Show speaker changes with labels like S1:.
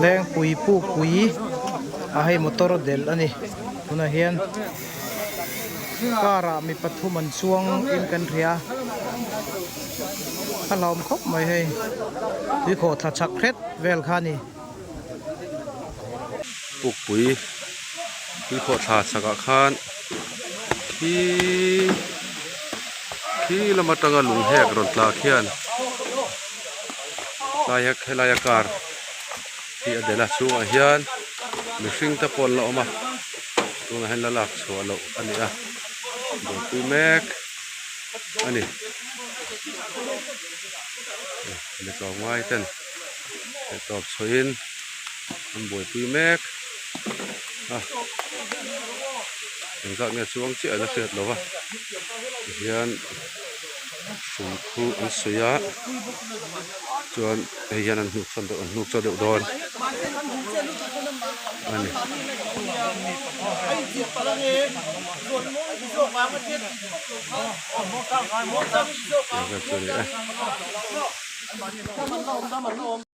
S1: Lengpui pukpui a hei motor delh a ni tunah hian car ah mi pathum an chuang in kan hria a hlauhawm khawp mai hei tuikhawh thla chak hret vel kha a ni.
S2: Pukpui tuikhawh thla chakah khan khi khi lam atanga lung hek rawn tla khian tlaia helaia car hi a delh a chhungah hian mihring te pawh an la awm a tunah hian la lak chhuah loh a ni a buaipui mek a ni mi tlawmngai ten theihtawp chhuahin an buaipui mek a engzat nge chuang chiah la hriat loh a tihian hrui khu an suih a chuan hei hian an hnuk sawn deuh an hnuk chaw deuh dawn a ni. Tiang vel chu a ni e.